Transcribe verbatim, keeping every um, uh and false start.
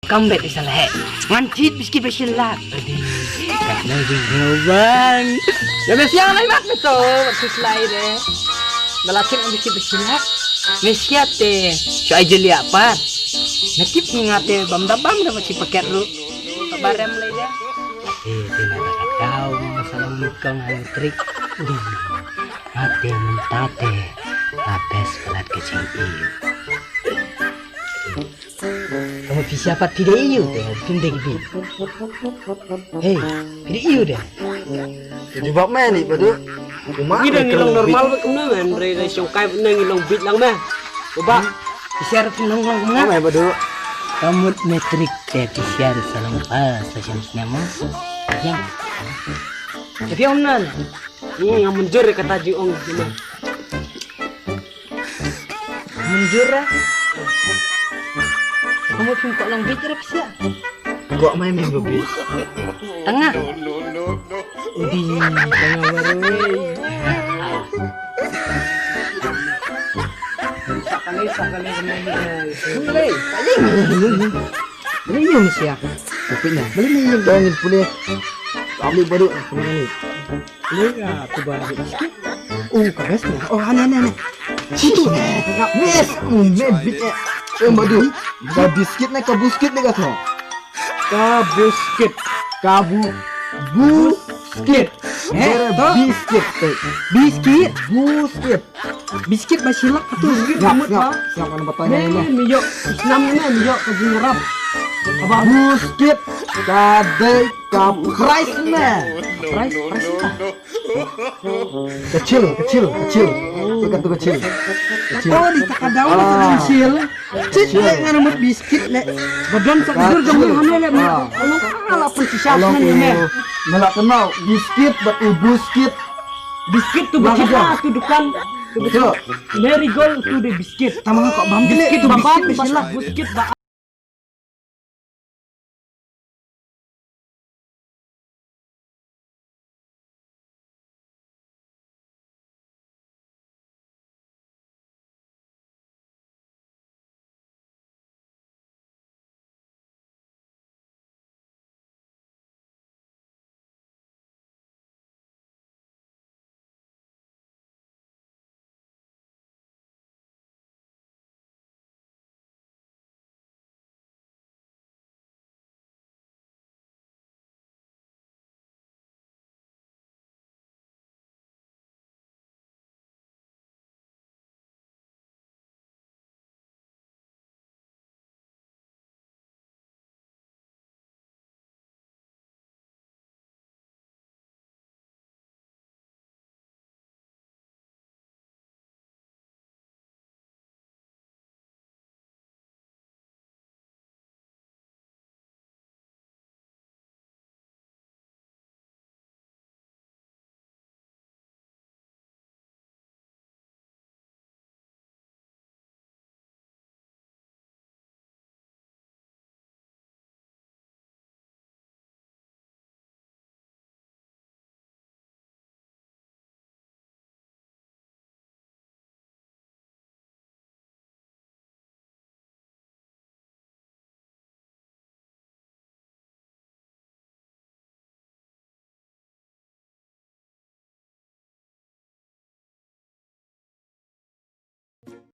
Kam bet isa leh. Ngan thied biskit ba shi lak. Adi. Kat na jing ban. Ya bes yang lai mak to. Sus lai de. Ba la thied biskit ba shi lak. Mes ya te. Shu ai jeli apa. Na tip nga te bam da bam da ba shi paket ru. Barem lai de. Eh, te na da kat kau ma salam ni kong hai trik. Adi. Ate mynta te. Abes palat ka jingim. Ka mut phi siapat phi dei ïu te, phi dei ki bi. Hei, phi dei ïu de. Jubab me ni Badu. Ngi dang ngi long normal bad kumne men, re re shong kai bad ngi long bit lang me. Uba. Phi siar phi long long kumne. Me Badu. Ka mut metrik te phi siar sa long pas sa shim snem. Yang. Tapi om nan. Ngi ngam munjur kata ji ong kumne. Munjur ah. Kamu pun kok lang bit rap siya. Kok main main bobby. Tengah. Udi tengah baru. Sakali sakali kena ni. Mulai. Ini ni siya. Kopinya. Beli ni yang dongin pulih. Ambil baru. Ini. Ni ka tu ba biskit. Oh, ka best ni. Oh, ane ane ane. Situ. Yes, me bit eh. Eh, Badu. Ka biskit ne ka buskit ne ka so. Ka buskit. Ka bu buskit. Eh, to. Biskit. Biskit. Buskit. Biskit ba shilak tu. Ngap ngap. Ngap kan batai ne. Me yo. Nam ne me yo ka jingrap. Aba buskit. Ka dei ka price ne. Price, price. Kecil, kecil, kecil. Bukan tu kecil. Kecil. Oh, di takadaw na sa kecil. Cit le ngan mut biskit le. Badon sa dur jam ni hanu le. Alang ala pun sisa sana ni me. Nala kenal biskit bat u buskit. Biskit tu berapa tu dukan. Marigold tu de biskit. Tama kok bam biskit tu bam biskit ba.